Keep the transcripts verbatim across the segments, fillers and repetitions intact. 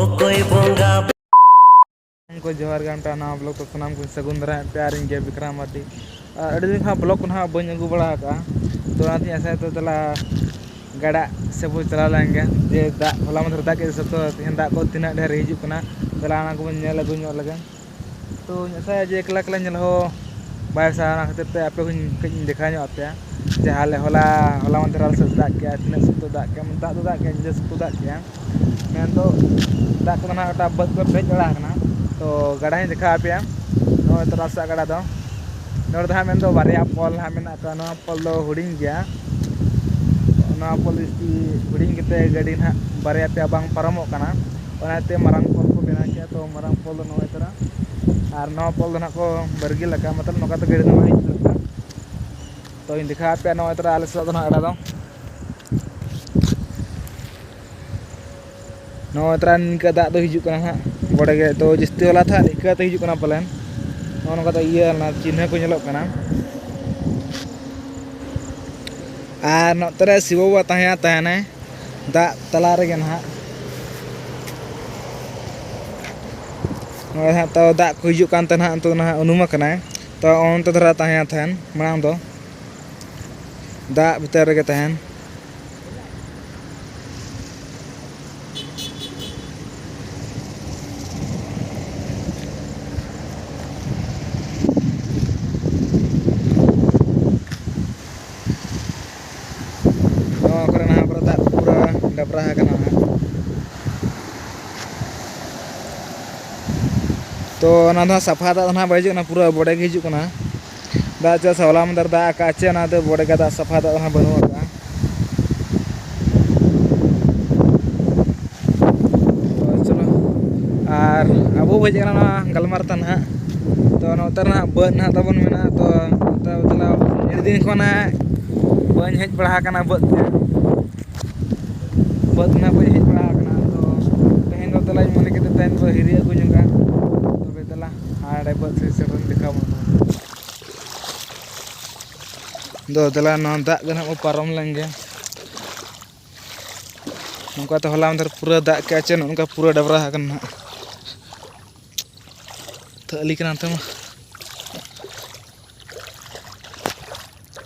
ᱚᱠᱚᱭ ᱵᱚᱸᱜᱟ ᱠᱚ ᱡᱚᱦᱟᱨ ᱜᱮ, ᱚᱱᱠᱟ ᱱᱟᱣᱟ ᱵᱞᱚᱜ ᱛᱮ ᱥᱟᱱᱟᱢ ᱠᱚᱧ ᱥᱟᱹᱜᱩᱱ ᱫᱟᱨᱟᱢᱮᱫ ᱯᱮᱭᱟ᱾ ᱟᱨ ᱤᱧ ᱜᱮ ᱵᱤᱠᱨᱚᱢ ᱢᱟᱨᱰᱤ᱾ ᱟᱨ ᱟᱹᱰᱤ ᱫᱤᱱ ᱠᱷᱚᱱ ᱵᱞᱚᱜ ᱠᱚ ᱱᱟᱦᱟᱜ ᱵᱟᱹᱧ ᱟᱹᱜᱩ ᱵᱟᱲᱟ ᱟᱠᱟᱫᱼᱟ, ᱛᱚ ᱚᱱᱟᱛᱮᱧ ᱟᱥᱟᱭᱮᱫ ᱛᱚ ᱫᱮᱞᱟ ᱜᱟᱰᱟ ᱥᱮᱫ ᱵᱚᱱ ᱪᱟᱞᱟᱣ ᱞᱮᱱ ᱜᱮ᱾ ᱡᱮ ᱫᱟᱜ ᱦᱚᱞᱟ ᱢᱟᱫᱷᱮᱨ ᱫᱟᱜ ᱠᱮᱫ ᱥᱚᱠᱛᱚ, ᱛᱮᱦᱮᱧ ᱫᱟᱜ ᱠᱚ ᱛᱤᱱᱟᱹᱜ ᱰᱷᱮᱨ ᱦᱤᱡᱩᱜ ᱠᱟᱱᱟ, ᱫᱮᱞᱟ ᱚᱱᱟ ᱠᱚᱵᱚᱱ ᱧᱮᱞ ᱟᱹᱜᱩ ᱧᱚᱜ ᱞᱮᱜᱮ᱾ ᱛᱚᱧ ᱟᱥᱟᱭᱟ ᱡᱮ ᱮᱠᱞᱟ ᱮᱠᱞᱟ ᱧᱮᱞ ᱦᱚᱸ ᱵᱟᱭ ᱥᱟᱱᱟ, ᱚᱱᱟ ᱠᱷᱟᱹᱛᱤᱨ ᱛᱮ ᱟᱯᱮ ᱦᱚᱸᱧ ᱠᱟᱹᱡ ᱤᱧ ᱫᱮᱠᱷᱟᱣ ᱧᱚᱜ ᱟᱯᱮᱭᱟ ᱡᱮ ᱦᱟᱞᱮ ᱦᱚᱞᱟ, ᱦᱚᱞᱟ ᱢᱟᱫᱷᱮᱨ ᱟᱞᱮ ᱥᱮᱫ ᱫᱟᱜ ᱠᱮᱜᱼᱟ, ᱛᱤᱱᱟᱹᱜ ᱥᱚᱠᱛᱚ ᱫᱟᱜ ᱠᱮᱜᱼᱟ, ᱫᱟᱜ ᱫᱚ ᱫᱟᱜ ᱠᱮᱜᱼᱟ, ᱡᱮ ᱥᱚᱠᱛᱚ ᱫᱟᱜ ᱠᱮᱜᱼᱟ᱾ ᱢᱮᱱᱫᱚ ᱫᱟᱜ ᱠᱚᱫᱚ ᱱᱟᱦᱟᱜ ᱜᱚᱴᱟ ᱵᱟᱹᱫᱽ ᱠᱚᱨᱮ ᱯᱮᱨᱮᱡ ᱵᱟᱲᱟ ᱟᱠᱟᱱᱟ᱾ ᱛᱚ ᱜᱟᱰᱟ ᱦᱚᱸᱧ ᱫᱮᱠᱷᱟᱣ ᱟᱯᱮᱭᱟ, ᱱᱚᱜᱼᱚᱭ ᱛᱚ ᱨᱟᱥᱛᱟ ᱜᱟᱰᱟ ᱫᱚ᱾ ᱱᱚᱰᱮ ᱫᱚ ᱦᱟᱸᱜ ᱢᱮᱱᱫᱚ ᱵᱟᱨᱭᱟ ᱯᱳᱞ ᱦᱟᱸᱜ ᱢᱮᱱᱟᱜ ᱟᱠᱟᱫ, ᱱᱚᱣᱟ ᱯᱳᱞ ᱫᱚ ᱦᱩᱰᱤᱧ ᱜᱮᱭᱟ᱾ ᱱᱚᱣᱟ ᱯᱳᱞ ᱡᱟᱹᱥᱛᱤ ᱦᱩᱰᱤᱧ ᱜᱮᱛᱮ ᱜᱟᱹᱰᱤ ᱱᱟᱦᱟᱜ ᱵᱟᱨᱭᱟ ᱯᱮᱭᱟ ᱵᱟᱝ ᱯᱟᱨᱚᱢᱚᱜ ᱠᱟᱱᱟ, ᱚᱱᱟᱛᱮ ᱢᱟᱨᱟᱝ ᱯᱳᱞ ᱠᱚ ᱵᱮᱱᱟᱣ ᱠᱮᱫᱼᱟ᱾ ᱛᱚ ᱢᱟᱨᱟᱝ ᱯᱳᱞ ᱫᱚ ᱱᱚᱜᱼᱚᱭ ᱛᱚᱨᱟ, ᱟᱨ ᱱᱚᱣᱟ ᱯᱳᱞ ᱫᱚ ᱱᱟᱦᱟᱜ ᱠᱚ ᱵᱟᱨᱜᱤᱞ ᱟᱠᱟᱫᱼᱟ, ᱢᱚᱛᱞᱚᱵ ᱱᱚᱝᱠᱟ ᱛᱮ ᱜᱟᱹᱰᱤ ᱫᱚ ᱵᱟᱝ ᱦᱤᱡᱩᱜ ᱠᱟᱱᱟ᱾ ᱛᱚᱧ ᱫᱮᱠᱷᱟᱣ ᱟᱯᱮᱭᱟ ᱱᱚᱜᱼᱚᱭ ᱛᱚᱨᱟ ᱟᱞᱮ ᱥᱮᱫ ᱫᱚ ᱱᱟᱦᱟᱜ ᱜᱟᱰᱟ ᱫᱚ᱾ ᱱᱚᱜᱼᱚᱭ ᱛᱚᱨᱟ ᱱᱤᱝᱠᱟᱹ ᱫᱟᱜ ᱫᱚ ᱦᱤᱡᱩᱜ ᱠᱟᱱᱟ ᱦᱟᱸᱜ ᱵᱚᱰᱮ ᱜᱮ᱾ ᱛᱚ ᱡᱟᱹᱥᱛᱤ ᱦᱚᱞᱟ ᱛᱚ ᱦᱟᱸᱜ ᱱᱤᱝᱠᱟᱹ ᱛᱮ ᱦᱤᱡᱩᱜ ᱠᱟᱱᱟ ᱯᱟᱞᱮᱱ, ᱱᱚᱜᱼᱚ ᱱᱚᱝᱠᱟ ᱛᱮ ᱤᱭᱟᱹ ᱚᱱᱟ ᱪᱤᱱᱦᱟᱹ ᱠᱚ ᱧᱮᱞᱚᱜ ᱠᱟᱱᱟ᱾ ᱟᱨ ᱱᱚᱛᱮ ᱨᱮ ᱥᱤᱵᱚ ᱵᱟᱵᱟ ᱛᱟᱦᱮᱸ ᱛᱟᱦᱮᱱᱟᱭ ᱫᱟᱜ ᱛᱟᱞᱟ ᱨᱮᱜᱮ ᱱᱟᱦᱟᱜ᱾ ᱱᱚᱜᱼᱚᱭ ᱦᱟᱸᱜ ᱛᱚ ᱫᱟᱜ ᱠᱚ ᱦᱤᱡᱩᱜ ᱠᱟᱱ ᱛᱟᱦᱮᱱᱟ, ᱱᱤᱛᱚᱜ ᱱᱟᱦᱟᱜ ᱩᱱᱩᱢ ᱟᱠᱟᱱᱟᱭ᱾ ᱛᱚ ᱚᱱᱛᱮ ᱫᱷᱟᱨᱟ ᱛᱟᱦᱮᱸ ᱛᱟᱦᱮᱱ ᱢᱟᱲᱟᱝ ᱫᱚ ᱫᱟᱜ ᱵᱷᱤᱛᱟᱹᱨ ᱨᱮᱜᱮ ᱛᱟᱦᱮᱱ᱾ ᱱᱚᱣᱟ ᱠᱚᱨᱮ ᱱᱟᱦᱟᱜ ᱯᱩᱨᱟᱹ ᱫᱟᱜ ᱯᱩᱨᱟᱹ ᱰᱟᱵᱽᱨᱟ ᱟᱠᱟᱱᱟ ᱱᱟᱦᱟᱜ᱾ ᱛᱚ ᱚᱱᱟ ᱫᱚ ᱦᱟᱸᱜ ᱥᱟᱯᱷᱟ ᱫᱟᱜ ᱫᱚ ᱱᱟᱦᱟᱜ ᱵᱟᱭ ᱦᱤᱡᱩᱜ ᱠᱟᱱᱟ, ᱯᱩᱨᱟᱹ ᱵᱚᱰᱮ ᱜᱮ ᱦᱤᱡᱩᱜ ᱠᱟᱱᱟ᱾ ᱫᱟᱜ ᱪᱮᱫᱟᱜ ᱥᱮ ᱦᱚᱞᱟ ᱢᱟᱫᱷᱮᱨ ᱫᱟᱜ ᱟᱠᱟᱫ ᱪᱮ, ᱚᱱᱟᱛᱮ ᱵᱚᱰᱮ ᱜᱮ ᱫᱟᱜ ᱥᱟᱯᱷᱟ ᱫᱟᱜ ᱫᱚ ᱱᱟᱦᱟᱜ ᱵᱟᱹᱱᱩᱜ ᱟᱠᱟᱫᱼᱟ᱾ ᱛᱚ ᱪᱚᱞᱚ, ᱟᱨ ᱟᱵᱚ ᱵᱚ ᱦᱮᱡ ᱟᱠᱟᱱᱟ ᱱᱚᱣᱟ ᱜᱟᱞᱢᱟᱨᱟᱣ ᱛᱮ ᱱᱟᱦᱟᱜ᱾ ᱛᱚ ᱱᱚᱛᱮ ᱨᱮ ᱱᱟᱦᱟᱜ ᱵᱟᱹᱫᱽ ᱱᱟᱦᱟᱜ ᱛᱟᱵᱚᱱ ᱢᱮᱱᱟᱜᱼᱟ᱾ ᱛᱚ ᱱᱚᱛᱮ ᱵᱚ ᱪᱟᱞᱟᱣ, ᱟᱹᱰᱤ ᱫᱤᱱ ᱠᱷᱚᱱ ᱱᱟᱦᱟᱜ ᱵᱟᱹᱧ ᱦᱮᱡ ᱵᱟᱲᱟ ᱟᱠᱟᱱᱟ ᱵᱟᱹᱫᱽ ᱛᱮ᱾ ᱵᱟᱹᱫᱽ ᱱᱟᱦᱟᱜ ᱵᱟᱹᱧ ᱦᱮᱡ ᱵᱟᱲᱟ ᱟᱠᱟᱱᱟ᱾ ᱛᱚ ᱛᱮᱦᱮᱧ ᱫᱚ ᱫᱮᱞᱟᱧ ᱢᱚᱱᱮ ᱠᱮᱫᱟ ᱛᱮᱦᱮᱧ ᱫᱚ ᱦᱤᱨᱤ ᱟᱹᱜᱩ ᱧᱚᱜᱟ᱾ ᱛᱚᱵᱮ ᱫᱮᱞᱟ ᱦᱟᱸᱰᱮ ᱵᱟᱹᱫᱽ ᱥᱮᱫ ᱥᱮᱴᱮᱨ ᱫᱮᱠᱷᱟᱣ ᱵᱚᱱ᱾ ᱫᱚ ᱫᱮᱞᱟ ᱱᱚᱣᱟ ᱫᱟᱜ ᱜᱮ ᱱᱟᱦᱟᱜ ᱵᱚ ᱯᱟᱨᱚᱢ ᱞᱮᱱ ᱜᱮ᱾ ᱱᱚᱝᱠᱟᱛᱮ ᱦᱚᱞᱟ ᱢᱟᱫᱷᱮᱨ ᱯᱩᱨᱟᱹ ᱫᱟᱜ ᱠᱮᱜᱼᱟ ᱪᱮ, ᱱᱚᱜᱼᱚ ᱱᱚᱝᱠᱟ ᱯᱩᱨᱟᱹ ᱰᱟᱵᱽᱨᱟ ᱟᱠᱟᱱᱟ ᱱᱟᱦᱟᱜ᱾ ᱛᱷᱟᱹᱞᱤ ᱠᱟᱱᱟ ᱱᱚᱛᱮ ᱢᱟ᱾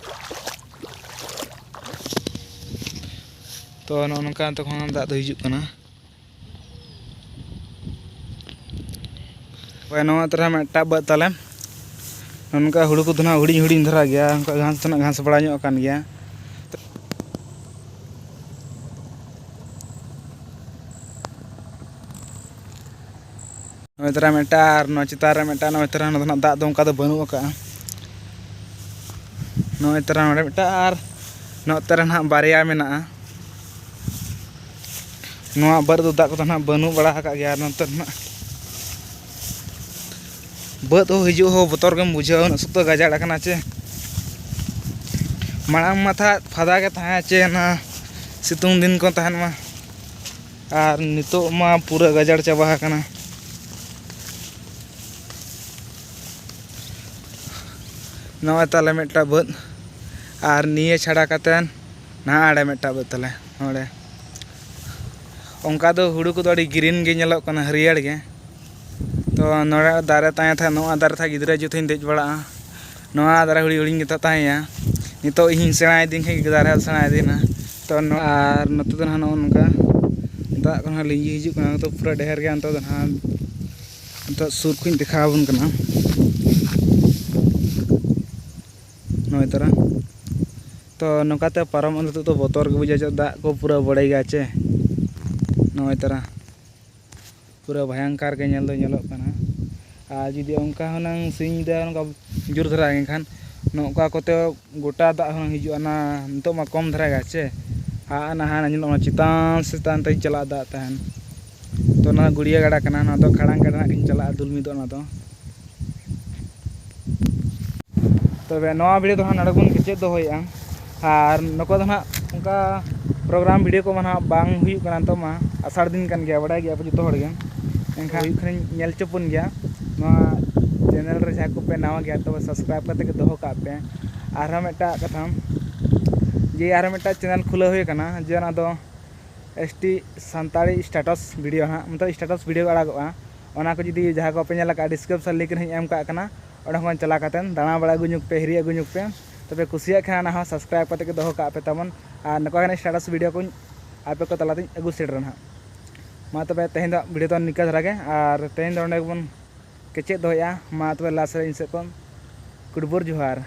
ᱛᱚ, ᱱᱚᱜᱼᱚ ᱱᱚᱝᱠᱟ ᱱᱚᱛᱮ ᱠᱷᱚᱱ ᱫᱟᱜ ᱫᱚ ᱦᱤᱡᱩᱜ ᱠᱟᱱᱟ᱾ ᱦᱳᱭ, ᱱᱚᱣᱟ ᱛᱚᱨᱟ ᱢᱤᱫᱴᱟᱝ ᱵᱟᱹᱫᱽ ᱛᱟᱞᱮ᱾ ᱱᱚᱝᱠᱟ ᱦᱩᱲᱩ ᱠᱚᱫᱚ ᱱᱟᱦᱟᱜ ᱦᱩᱰᱤᱧ ᱦᱩᱰᱤᱧ ᱫᱷᱟᱨᱟ ᱜᱮᱭᱟ, ᱚᱱᱠᱟ ᱜᱷᱟᱥ ᱫᱚ ᱱᱟᱦᱟᱜ ᱜᱷᱟᱥ ᱵᱟᱲᱟ ᱧᱚᱜ ᱟᱠᱟᱱ ᱜᱮᱭᱟ᱾ ᱱᱚᱜᱼᱚᱭ ᱛᱚᱨᱟ ᱢᱤᱫᱴᱟᱝ, ᱟᱨ ᱱᱚᱣᱟ ᱪᱮᱛᱟᱱ ᱨᱮ ᱢᱤᱫᱴᱟᱝ, ᱱᱚᱜᱼᱚᱭ ᱛᱚᱨᱟ ᱱᱚᱣᱟ ᱫᱚ ᱱᱟᱦᱟᱜ ᱫᱟᱜ ᱫᱚ ᱚᱱᱠᱟ ᱫᱚ ᱵᱟᱹᱱᱩᱜ ᱟᱠᱟᱜᱼᱟ᱾ ᱱᱚᱜᱼᱚᱭ ᱛᱚᱨᱟ ᱱᱚᱰᱮ ᱢᱤᱫᱴᱟᱝ, ᱟᱨ ᱱᱚᱛᱮ ᱨᱮ ᱱᱟᱦᱟᱜ ᱵᱟᱨᱭᱟ ᱢᱮᱱᱟᱜᱼᱟ᱾ ᱱᱚᱣᱟ ᱵᱟᱹᱫᱽ ᱨᱮᱫᱚ ᱫᱟᱜ ᱠᱚᱫᱚ ᱱᱟᱦᱟᱜ ᱵᱟᱹᱱᱩᱜ ᱵᱟᱲᱟ ᱟᱠᱟᱫ ᱜᱮᱭᱟ᱾ ᱟᱨ ᱱᱚᱛᱮ ᱨᱮ ᱱᱟᱦᱟᱜ ᱵᱟᱹᱫᱽ ᱦᱚᱸ ᱦᱤᱡᱩᱜ ᱦᱚᱸ ᱵᱚᱛᱚᱨ ᱜᱮᱢ ᱵᱩᱡᱷᱟᱹᱣᱟ, ᱩᱱᱟᱹᱜ ᱥᱚᱠᱛᱚ ᱜᱟᱡᱟᱲ ᱟᱠᱟᱱᱟ ᱪᱮ᱾ ᱢᱟᱲᱟᱝ ᱢᱟ ᱛᱟᱦᱮᱸᱫ ᱯᱷᱟᱫᱟ ᱜᱮ ᱛᱟᱦᱮᱸ ᱪᱮ, ᱚᱱᱟ ᱥᱤᱛᱩᱝ ᱫᱤᱱ ᱠᱚ ᱛᱟᱦᱮᱱ ᱢᱟ᱾ ᱟᱨ ᱱᱤᱛᱚᱜ ᱢᱟ ᱯᱩᱨᱟᱹ ᱜᱟᱡᱟᱲ ᱪᱟᱵᱟ ᱟᱠᱟᱱᱟ᱾ ᱱᱚᱜᱼᱚᱭ ᱛᱟᱞᱮ ᱢᱤᱫᱴᱟᱝ ᱵᱟᱹᱫᱽ, ᱟᱨ ᱱᱤᱭᱟᱹ ᱪᱷᱟᱲᱟ ᱠᱟᱛᱮᱫ ᱱᱟᱦᱟᱜ ᱟᱲᱮ ᱢᱤᱫᱴᱟᱝ ᱵᱟᱹᱫᱽ ᱛᱟᱞᱮ ᱱᱚᱰᱮ᱾ ᱚᱱᱠᱟ ᱫᱚ ᱦᱩᱲᱩ ᱠᱚᱫᱚ ᱟᱹᱰᱤ green ᱜᱮ ᱧᱮᱞᱚᱜ ᱠᱟᱱᱟ, ᱦᱟᱹᱨᱭᱟᱹᱲ ᱜᱮ᱾ ᱛᱚ, ᱱᱚᱰᱮ ᱫᱟᱨᱮ ᱛᱟᱦᱮᱸ ᱛᱟᱦᱮᱸᱫ, ᱱᱚᱣᱟ ᱫᱟᱨᱮ ᱛᱟᱦᱮᱸᱫ ᱜᱤᱫᱽᱨᱟᱹ ᱡᱚᱛᱷᱚᱧ ᱫᱮᱡ ᱵᱟᱲᱟᱜᱼᱟ᱾ ᱱᱚᱣᱟ ᱫᱟᱨᱮ ᱦᱩᱰᱤᱧ ᱦᱩᱰᱤᱧ ᱜᱮᱛᱟ ᱛᱟᱦᱮᱸᱭᱟ᱾ ᱱᱤᱛᱚᱜ ᱤᱧ ᱥᱮᱬᱟ ᱤᱫᱤᱭᱮᱱ ᱠᱷᱟᱱ ᱜᱮ ᱫᱟᱨᱮ ᱦᱚᱸ ᱥᱮᱬᱟ ᱤᱫᱤᱭᱮᱱᱟ᱾ ᱛᱚ, ᱱᱚᱣᱟ, ᱟᱨ ᱱᱚᱛᱮ ᱫᱚ ᱱᱟᱦᱟᱜ ᱱᱚᱜᱼᱚ ᱱᱚᱝᱠᱟ ᱫᱟᱜ ᱠᱚ ᱱᱟᱦᱟᱜ ᱞᱤᱸᱡᱤ ᱦᱤᱡᱩᱜ ᱠᱟᱱᱟ᱾ ᱱᱤᱛᱚᱜ ᱯᱩᱨᱟᱹ ᱰᱷᱮᱹᱨ ᱜᱮᱭᱟ᱾ ᱱᱤᱛᱚᱜ ᱫᱚ ᱱᱟᱦᱟᱜ, ᱱᱤᱛᱚᱜ ᱥᱩᱨ ᱠᱷᱚᱱ ᱤᱧ ᱫᱮᱠᱷᱟᱣ ᱟᱵᱚᱱ ᱠᱟᱱᱟ᱾ ᱱᱚᱜᱼᱚᱭ ᱛᱚᱨᱟ᱾ ᱛᱚ, ᱱᱚᱝᱠᱟᱛᱮ ᱯᱟᱨᱚᱢᱚᱜ ᱱᱤᱛᱚᱜ ᱫᱚ ᱵᱚᱛᱚᱨ ᱜᱮ ᱵᱩᱡᱷᱟᱹᱜᱼᱟ, ᱪᱮᱫ ᱫᱟᱜ ᱠᱚ ᱯᱩᱨᱟᱹ ᱵᱟᱹᱲᱤᱡ ᱜᱮᱭᱟ ᱪᱮ᱾ ᱱᱚᱜᱼᱚᱭ ᱛᱚᱨᱟ᱾ ᱯᱩᱨᱟᱹ ᱵᱷᱚᱭᱚᱝᱠᱟᱨ ᱜᱮ ᱧᱮᱞ ᱫᱚ ᱧᱮᱞᱚᱜ ᱠᱟᱱᱟ᱾ ᱟᱨ ᱡᱩᱫᱤ ᱚᱱᱠᱟ ᱦᱩᱱᱟᱹᱝ ᱥᱤᱧ ᱧᱤᱫᱟᱹ ᱱᱚᱝᱠᱟ ᱡᱳᱨ ᱫᱷᱟᱨᱟ ᱮᱱᱠᱷᱟᱱ, ᱱᱚᱝᱠᱟ ᱠᱚᱛᱮ ᱜᱚᱴᱟ ᱫᱟᱜ ᱦᱩᱱᱟᱹᱝ ᱦᱤᱡᱩᱜᱼᱟ᱾ ᱱᱟ-, ᱱᱤᱛᱚᱜ ᱢᱟ ᱠᱚᱢ ᱫᱷᱟᱨᱟ ᱜᱮ ᱪᱮ, ᱟᱨ ᱱᱟᱦᱟᱜ ᱧᱮᱞᱚᱜ ᱠᱟᱱᱟ ᱪᱮᱛᱟᱱ ᱪᱮᱛᱟᱱ ᱛᱮ ᱪᱟᱞᱟᱜ ᱫᱟᱜ ᱛᱟᱦᱮᱱ᱾ ᱛᱚ, ᱱᱚᱣᱟ ᱜᱩᱲᱤᱭᱟᱹ ᱜᱟᱰᱟ ᱠᱟᱱᱟ, ᱱᱚᱣᱟ ᱫᱚ ᱠᱷᱟᱲᱟᱝ ᱜᱟᱰᱟ ᱱᱟᱦᱟᱜ ᱠᱤᱱ ᱪᱟᱞᱟᱜᱼᱟ, ᱫᱩᱞᱢᱤ ᱫᱚ ᱚᱱᱟ ᱫᱚ᱾ ᱛᱚᱵᱮ ᱱᱚᱣᱟ video ᱫᱚ ᱦᱟᱸᱜ ᱱᱚᱰᱮ ᱵᱚᱱ ᱠᱮᱪᱮᱫ ᱫᱚᱦᱚᱭᱮᱫᱼᱟ᱾ ᱟᱨ ᱱᱚᱝᱠᱟ ᱫᱚ ᱦᱟᱸᱜ ᱚᱱᱠᱟ program video ᱠᱚᱢᱟ ᱦᱟᱸᱜ ᱵᱟᱝ ᱦᱩᱭᱩᱜ ᱠᱟᱱᱟ ᱱᱤᱛᱚᱜ ᱢᱟ, ᱟᱥᱟᱲ ᱫᱤᱱ ᱠᱟᱱ ᱜᱮᱭᱟ, ᱵᱟᱰᱟᱭ ᱜᱮᱭᱟ ᱯᱮ ᱡᱚᱛᱚ ᱦᱚᱲ ᱜᱮ᱾ ᱮᱱᱠᱷᱟᱱ ᱦᱩᱭᱩᱜ ᱠᱷᱟᱱᱤᱧ ᱧᱮᱞ ᱦᱚᱪᱚ ᱵᱚᱱ ᱜᱮᱭᱟ᱾ ᱱᱚᱣᱟ channel ᱨᱮ ᱡᱟᱦᱟᱸᱭ ᱠᱚᱯᱮ ᱱᱟᱣᱟ ᱜᱮᱭᱟ, ᱛᱚᱵᱮ subscribe ᱠᱟᱛᱮ ᱜᱮ ᱫᱚᱦᱚ ᱠᱟᱜ ᱯᱮ᱾ ᱟᱨᱦᱚᱸ ᱢᱤᱫᱴᱟᱜ ᱠᱟᱛᱷᱟ, ᱡᱮ ᱟᱨᱦᱚᱸ ᱢᱤᱫᱴᱟᱜ channel ᱠᱷᱩᱞᱟᱹᱣ ᱦᱩᱭ ᱟᱠᱟᱱᱟ, ᱡᱮ ᱚᱱᱟ ᱫᱚ S T Santali status video ᱦᱟᱸᱜ, ᱢᱚᱛᱞᱚᱵ ᱥᱴᱮᱴᱟᱥ ᱵᱷᱤᱰᱤᱭᱳ ᱟᱲᱟᱜᱚᱜᱼᱟ᱾ ᱚᱱᱟ ᱠᱚ ᱡᱩᱫᱤ ᱡᱟᱦᱟᱸᱭ ᱠᱚ ᱵᱟᱯᱮ ᱧᱮᱞ ᱟᱠᱟᱫᱼᱟ, ᱰᱤᱥᱠᱨᱤᱯᱥᱚᱱ ᱞᱤᱝᱠ ᱨᱮ ᱦᱟᱸᱜ ᱤᱧ ᱮᱢ ᱠᱟᱜ ᱠᱟᱱᱟ, ᱚᱸᱰᱮ ᱠᱷᱚᱱ ᱪᱟᱞᱟᱣ ᱠᱟᱛᱮᱫ ᱫᱟᱬᱟ ᱵᱟᱲᱟ ᱟᱹᱜᱩ ᱧᱚᱜ ᱯᱮ, ᱦᱤᱨᱤ ᱟᱹᱜᱩ ᱧᱚᱜ ᱯᱮ᱾ ᱛᱚᱵᱮ ᱠᱩᱥᱤᱭᱟᱜ ᱠᱷᱟᱱ ᱚᱱᱟ ᱦᱚᱸ ᱥᱟᱵᱥᱠᱨᱟᱭᱤᱵ ᱠᱟᱛᱮ ᱜᱮ ᱫᱚᱦᱚ ᱠᱟᱜ ᱯᱮ ᱛᱟᱵᱚᱱ᱾ ᱟᱨ ᱱᱚᱝᱠᱟ ᱜᱮ ᱥᱴᱮᱴᱟᱥ ᱵᱷᱤᱰᱤᱭᱳ ᱠᱚᱧ ᱟᱯᱮ ᱠᱚ ᱛᱟᱞᱟᱛᱮᱧ ᱟᱹᱜᱩ ᱥᱮᱴᱮᱨᱟ ᱱᱟᱦᱟᱜ᱾ ᱢᱟ ᱛᱚᱵᱮ ᱛᱮᱦᱮᱧ ᱫᱚ ᱵᱷᱤᱰᱤᱭᱳ ᱫᱚ ᱱᱤᱝᱠᱟ ᱫᱷᱟᱨᱟ ᱜᱮ, ᱟᱨ ᱛᱮᱦᱮᱧ ᱫᱚ ᱱᱚᱸᱰᱮ ᱜᱮᱵᱚᱱ ᱠᱮᱪᱮᱫ ᱫᱚᱦᱚᱭᱮᱫᱼᱟ᱾ ᱢᱟ ᱛᱚᱵᱮ ᱞᱟᱥ ᱨᱮ ᱤᱧ ᱥᱮᱫ ᱠᱷᱚᱱ ᱠᱩᱰᱵᱩᱨ ᱡᱚᱦᱟᱨ᱾